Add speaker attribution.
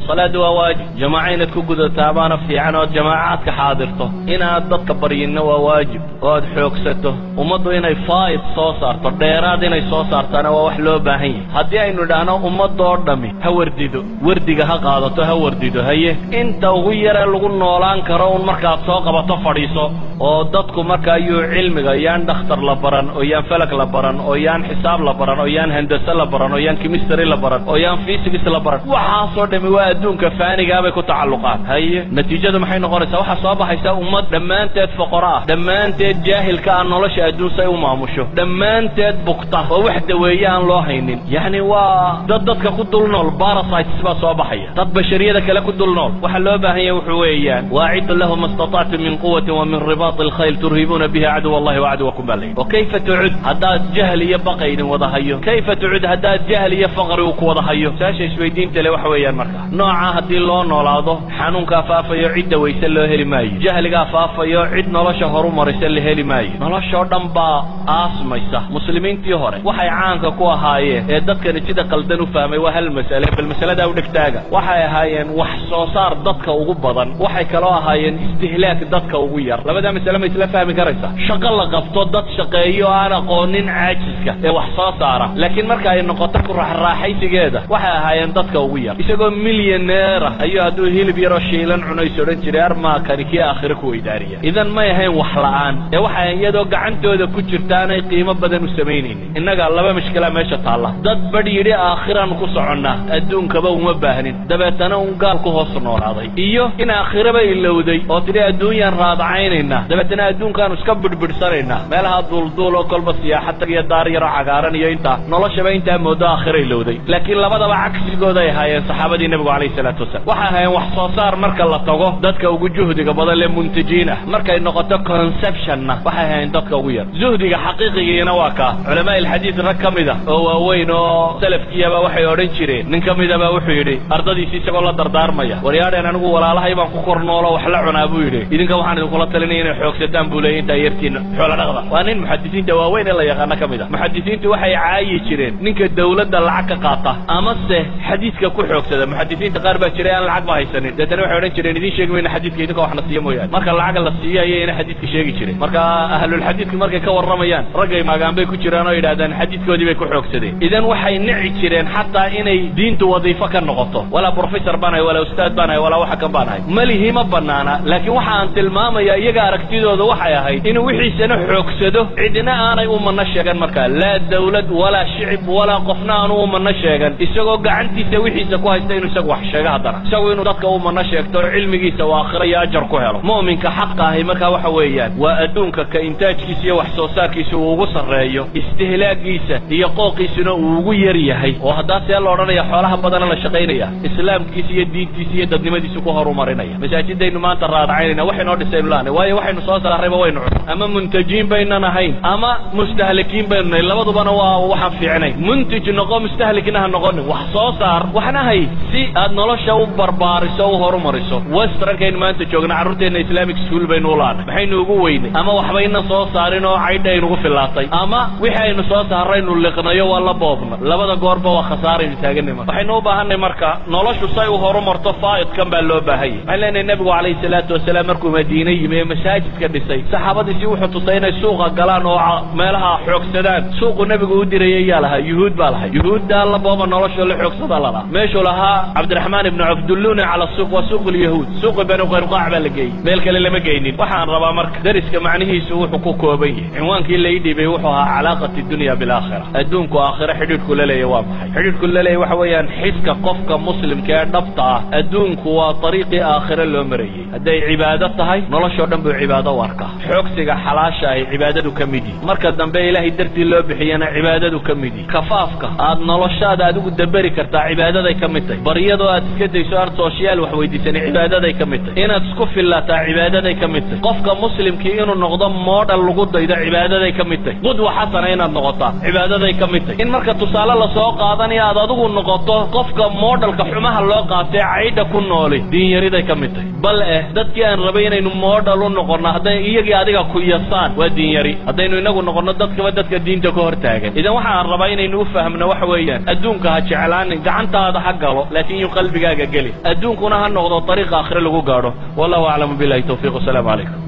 Speaker 1: Salaadu waa waajib, jamaaco inaad ku gudataa baana fiican ood jamaacaadka xaadirto. Inaad dadka baryinna waa waajib oo aad xoogsato. Ummaddu inay faa'id soo saarto, dheeraad inay soo saartaana waa wax loo baahan yahay. Haddii aynu idhaahno ummadoo dhammi ha wardido, wardiga ha qaadato, ha wardido, haye inta ugu yaree lagu noolaan karo un markaad soo qabato fadhiiso, oo dadku marka ayuu cilmiga yaan dhakhtar la baran, oo yaan falak la baran, oo yaan xisaab la baran, oo yaan handase la baran, oo yaan chemistry la baran, oo yaan physics la baran, waxaasoo dhami waa adduunka faanigaa bay ku tacalluqaan. Haye natiijadu maxay noqonaysaa? Waxaa soo baxaysa ummad dhammaanteed foqoro ah, dhammaanteed jaahilka ah nolosha adduun say u maamusho, dhammaanteed bugta oo wax daweeye aan loo haynin. Yacni waa dad dadka ku dul nool, parasites baa soo baxaya, dad bashariyada kale ku dul nool. Waxa loo baahan yahay wuxuu weeyaan waaciddu lahum ma istatactum min quwatin wa min ribaati alkhayl turhibuuna biha caduw allahi wa caduwakum baa layidhi. Wa kayfa tucud haddaad jahl iyo baqa idin wada hayo? Kayfa tucud haddaad jahl iyo faqri uu ku wada hayo? Su-aasha isweydiinta le waxa weeyaan marka nooca haddii loo noolaado, xanuunkaa faafayo cidda wayse loo heli maayo, jahligaa faafayo cid nolosha horu maraysa la heli maayo, noloshoo dhan baa aasmaysa. Muslimiintii hore waxay caanka ku ahaayeen ee dadkani sida qaldan u fahmay waa hal mas'ale, bal masaladaa u dhegtaaga. Waxay ahaayeen wax soo saar dadka ugu badan, waxay kaloo ahaayeen istihlaak dadka ugu yar. Labadaa masale ma isla fahmi karaysa? Shaqo la qabto, dad shaqeeyo aan aqoonin caajiska ee wax soo saara, laakiin marka ay noqoto ku raaxraaxaysigeeda waxay ahaayeen dadka ugu yar. Isagoo milyaneera ayuu hadduu hilib yaroo shiilan cunays odhan jiray armaakani kii aakhiro ku weydaariya. Idan may ahayn wax la'aan, ee waxay iyadoo gacantooda ku jirta aanay qiimo badan u samaynaynin. Innaga laba mashkilaa meesha taalla. Dad badh yidhi aakhiraanu ku soconnaa, adduunkaba uma baahnin, dabeetana un gaal ku hoos noolaaday, iyo in aakhiraba ilowday oo tidhi adduunyaan raadacaynaynaa, dabeetana adduunkaanu iska bidhbidhsanaynaa, meelaha duulduul oo kolba siyaaxad tag iyo daar yaroo cagaaran iyo intaa noloshaba intaa moodo aakhira ilowday. Laakiin labadaba cagsigooday ahaayeen saxaabadii nebigu calayhi salaatu wasalaam. Waxay ahaayeen wax soo saar marka la tago dadka ugu juhdiga badan lee muntajiin ah, markay noqoto conceptionna waxay ahaayeen dadka ugu yar. Zuhdiga xaqiiqigiina waa kaa. Culamaa ilxadiid rag ka mid ah oo waaweyn oo salafkiiyaba waxay odhan jireen, nin ka midaba wuxuu yidhi ardadiisi isagoo la dardaarmaya, waryaadheen anigu walaalahay baan ku kor noolo wax la cunaa buu yidhi, idinka waxaan idinkula talinaya inay xoogsataan buu leeyay intaa yartiina xoola dhaqda. Waa nin muxadisiinta waaweyn ee la yaqaano ka mid ah. Muxadisiintu waxay caayi jireen ninka dawladda lacag ka qaata amase xadiiska ku xoogsada. Muxadisiinta qaar baa jiray aan lacag ba haysanin, deetana waxay odhan jireen idiin sheegi mayna xadiiska idinka wax la siiyo mooyaane. Marka lacag la siiyo ayayna xadiiska sheegi jireen. Marka ahlulxadiidku markay ka warramayaan raggay maagaan bay ku jiraan oo yidhahdaan xadiiskoodii bay ku xoogsadeen. Idan waxay nici jireen xataa inay diintu wadiifo ka noqoto, walaa professor baan ahay, walaa ustaad baan ahay, walaa waxa kan baan ahay, malihi ma banaana. Laakiin waxa aan tilmaamaya iyaga aragtidooda waxay ahayd inuu wixiisana xoogsado, cidna aanay u manno sheegan markaa, laa dawlad walaa shicib walaa qofna aanu u manno sheegan, isagoo gacantiisa wixiisa ku haysta inuu isagu wax sheego, haddana isagu inuu dadka u manno sheegto cilmigiisa uu aakhiro iyo ajar ku helo. Mu'minka xaqa ahi markaa waxa weeyaan waa adduunka ka intaajkiisa iyo wax soo saarkiisa uu ugu sarreeyo, istihlaagiisa iyo qooqiisuna uu ugu yar yahay. Oo haddaa see la odhanaya xoolaha badana la shaqaynaya, islaamkiisa iyo diintiisa iyo dadnimadiisa ku horumarinaya. Masaajidaynu maanta raadacaynayna wax inoo dhisaynu laanay, waayo waxaynu soo saarrayba waynu cun, ama muntajiin baynan ahayn ama mustahlikiin baynu nahay, labadubana waa waxaan fiicnayn. Muntij noqo, mustahlikna ha noqonin, wax soo saar waxna hay si aad nolosha u barbaariso u horumariso. Westrankaynu maanta joogna carruurteenna Islamic school baynu u laanay, maxaynu ugu weynay? Ama waxbayna soo saarin oo caydha aynugu filaatay, ama wixii aynu soo saaraynu liqnayo waa la boobna. Labada goorba waa khasaaraynu taaganay. Marka waxaynu u baahanay marka noloshu say u horumarto faa'idkan baa loo baahanyay. Waxaan leenahay nebigu calayhi salaatu wasalaam markuu Madiine yimi ee masaajidka dhisay, saxaabadiisii wuxuu tusay inay suuqa galaan oo meelaha xoogsadaan. Suuqu nebigu u dirayay yaa lahaa? Yuhuud baa lahay. Yuhuuddaa la booba noloshoo la xoogsada lalahaa. Meeshuu lahaa Cabdiraxmaan ibnu Cawf dulluuna cala suuq waa suuq lyahuud, suuqi Banu Qaynuqaac baa la geeyey, meel kale lama geynin. Waxaan rabaa marka dariska macnihiisu wuxuu ku kooban yahay, cinwaankii la ii dhiibay wuxuu ahaa calaaqat dunya bilaakhira, adduunku aakhiro xidhiidhku la leeyahy waa maxay? Xidhiidhku la leeyahy waxa weeyaan xiska qofka muslimka ee dhabta ah, adduunku waa dariiqii aakhiro loo marayey. Hadday cibaado tahay noloshoo dhan buu cibaado u arkaa, xoogsiga xalaasha ay cibaadadu ka mid yihi, marka dambe ilaahay dartii loo bixiyana cibaadadu ka mid yihi, kafaafka aad noloshaada adigu daberi kartaa cibaadaday ka mid tahay, baryadoo aad iska dayso aad sooshiyaal wax weydiisanay cibaadaday ka mid tahay, inaad isku fillaataa cibaadaday ka mid tahay, qofka muslimkii inuu noqdo model lagu daydo cibaadaday ka mid tahay, qudwa xasana inaad noqotaa cibaadaday ka mid tahay, in marka tusaale lasoo qaadanayo aad adigu noqoto qofka modelka xumaha loo qaatee caydha ku nooli diinyariday ka mid tahay. Bal eh dadkii aan rabay inaynu model u noqonno noqonno hadday iyagii adiga ku yasaan, waa diin yari. Haddaynu inagu noqonno dadkaba dadka diinta ka hor taagan. Idan waxaan rabaa inaynu u fahmno waxa weeyaan, adduunka ha jeclaanin, gacantaada ha galo, laakiin yuu qalbigaaga geli. Adduunkuna ha noqdo dariiqa aakhire lagu gaadho. Wallahu aclamu billahi tawfiiq. Wasalaamu calaykum.